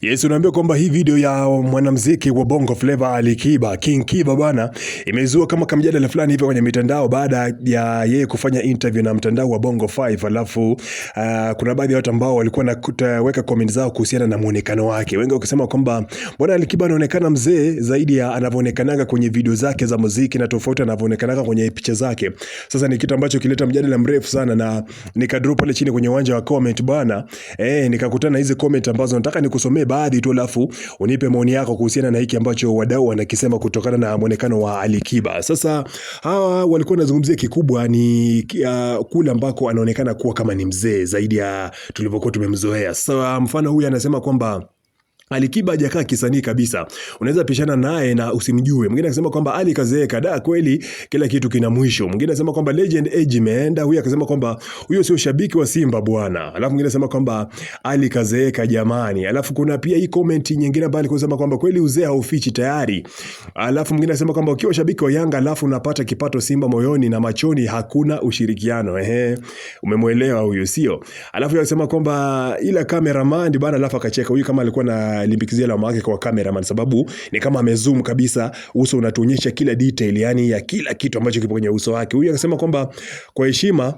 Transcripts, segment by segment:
Yes, unaambia kwamba hii video ya mwanamuziki wa Bongo Flava Ali Kiba, King Kiba bwana, imezua kama kamjadala fulani hivi kwenye mitandao baada ya yeye kufanya interview na mtandao wa Bongo 5, alafu kuna baadhi ya watu ambao walikuwa na comment zao kuhusiana na muonekano wake. Wengi wakisema kwamba mbona Ali Kiba anaonekana mzee zaidi ya anavyoonekanaga kwenye video zake za muziki na tofauti anavyoonekanaga kwenye picha zake. Sasa ni kitu ambacho kileta mjadala mrefu sana na nikadrop pale chini kwenye uwanja wa comment bwana. Nikakutana na hizi comment ambazo nataka nikusomee baadhi tu alafu unipe maoni yako kuhusiana na hiki ambacho wadau wanakisema kutokana na muonekano wa Ali Kiba. Sasa hawa walikuwa wanazungumzia kikubwa ni kule ambako anaonekana kuwa kama ni mzee zaidi ya tulivyokuwa tumemzoea. Sasa mfano huyu anasema kwamba Alikiba hajakaa kisanii kabisa, unaweza pishana naye na usimjue. Mwingine akasema kwamba Ali kazeeka, da kweli, kila kitu kina mwisho. Mwingine akasema kwamba legend age imeenda. Huyu akasema kwamba huyo sio shabiki wa Simba bwana. Alafu mwingine akasema kwamba Ali kazeeka jamani. Alafu kuna pia hii comment nyingine ambayo alikuwa anasema kwamba kweli uzee haufichi tayari. Alafu mwingine akasema kwamba ukiwa shabiki wa Yanga alafu unapata kipato Simba moyoni na machoni hakuna ushirikiano. Ehe, umemwelewa huyu sio? Alafu akasema kwamba ila cameraman bana, alafu akacheka huyu kama alikuwa na limbikizia lawama wake kwa cameraman, sababu ni kama amezoom kabisa, uso unatuonyesha kila detail, yani ya kila kitu ambacho kipo kwenye uso wake. Huyu akasema kwamba kwa heshima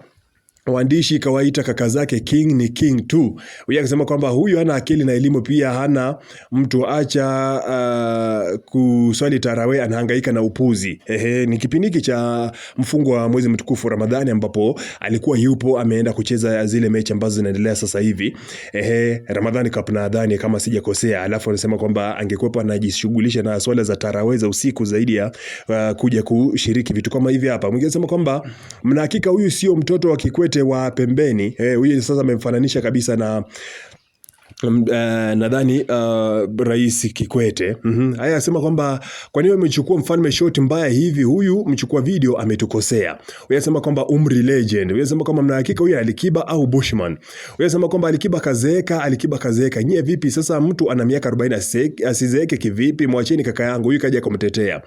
waandishi kawaita kaka zake king ni king tu. Huyu akasema kwamba huyu hana akili na elimu pia hana mtu acha kuswali tarawe anahangaika na upuzi. Ehe, ni kipindi hiki cha mfungo wa mwezi mtukufu Ramadhani ambapo alikuwa yupo ameenda kucheza zile mechi ambazo zinaendelea sasa hivi. Ehe, Ramadhani Cup nadhani kama sijakosea. Alafu anasema kwamba angekuwepo anajishughulisha na swala za tarawe za usiku zaidi ya kuja kushiriki vitu kama hivi hapa. Mwingine anasema kwamba mna hakika huyu sio mtoto wa Kikwete wa pembeni. Huyu sasa amemfananisha kabisa na nadhani Rais Kikwete. Haya asema kwamba kwa nini wamechukua mfalme shot mbaya hivi, huyu mchukua video ametukosea. Huyu anasema kwamba umri legend. Huyu anasema kwamba mna hakika huyu Alikiba au Bushman. Huyu anasema kwamba Alikiba kazeeka, Alikiba kazeeka. Nyie vipi sasa, mtu ana miaka 40 asizeeke kivipi? Mwacheni kaka yangu huyu, kaja kumtetea.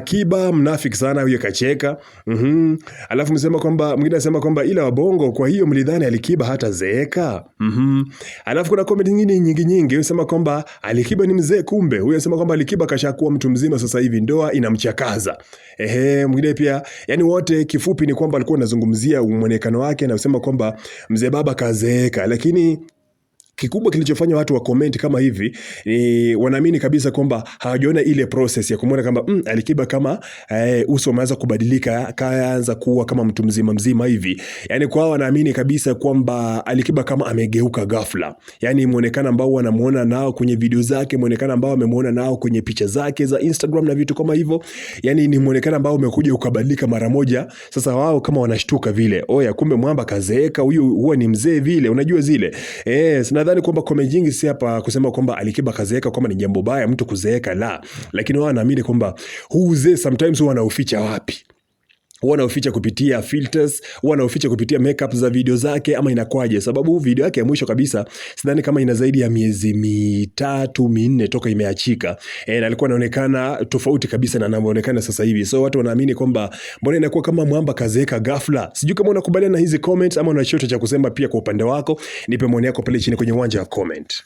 Kiba mnafiki sana huyu, kacheka. Alafu msema kwamba mwingine anasema kwamba ila wabongo, kwa hiyo mlidhani Alikiba hata zeeka. Alafu kuna comment nyingine nyingi nyingi unasema kwamba Alikiba ni mzee kumbe. Huyu anasema kwamba Alikiba kashakuwa mtu mzima sasa hivi, ndoa inamchakaza. Ehe, mwingine pia, yani wote kifupi ni kwamba alikuwa anazungumzia muonekano wake na kusema kwamba mzee baba kazeeka, lakini kikubwa kilichofanya watu wa comment kama hivi ni wanaamini kabisa kwamba hawajaona ile process ya kumuona kama Alikiba kama uso umeanza kubadilika, kaanza kuwa kama mtu mzima mzima hivi. Yani kwao wanaamini kabisa kwamba Alikiba kama amegeuka ghafla. Yani muonekano ambao wanamuona nao kwenye video zake, muonekano ambao wamemuona nao kwenye picha zake za Instagram na vitu kama hivyo, yani ni muonekano ambao umekuja ukabadilika mara moja. Sasa wao kama wanashtuka vile, oya, kumbe mwamba kazeeka huyu, huwa ni mzee vile, unajua zile nadhani kwamba comment nyingi si hapa kusema kwamba Alikiba kazeeka kwamba ni jambo baya mtu kuzeeka, la, lakini wao wanaamini kwamba huu uzee sometimes huwa anauficha wapi? Huwa anauficha kupitia filters, huwa anauficha kupitia makeup za video zake, ama inakwaje? Sababu video yake ya mwisho kabisa sidhani kama ina zaidi ya miezi 3 4 toka imeachika. Na alikuwa anaonekana tofauti kabisa na anavyoonekana sasa hivi. So watu wanaamini kwamba mbona inakuwa kama mwamba kazeeka ghafla. Sijui kama unakubaliana na hizi comments ama una chochote cha kusema pia kwa upande wako. Nipe maoni yako pale chini kwenye uwanja wa comment.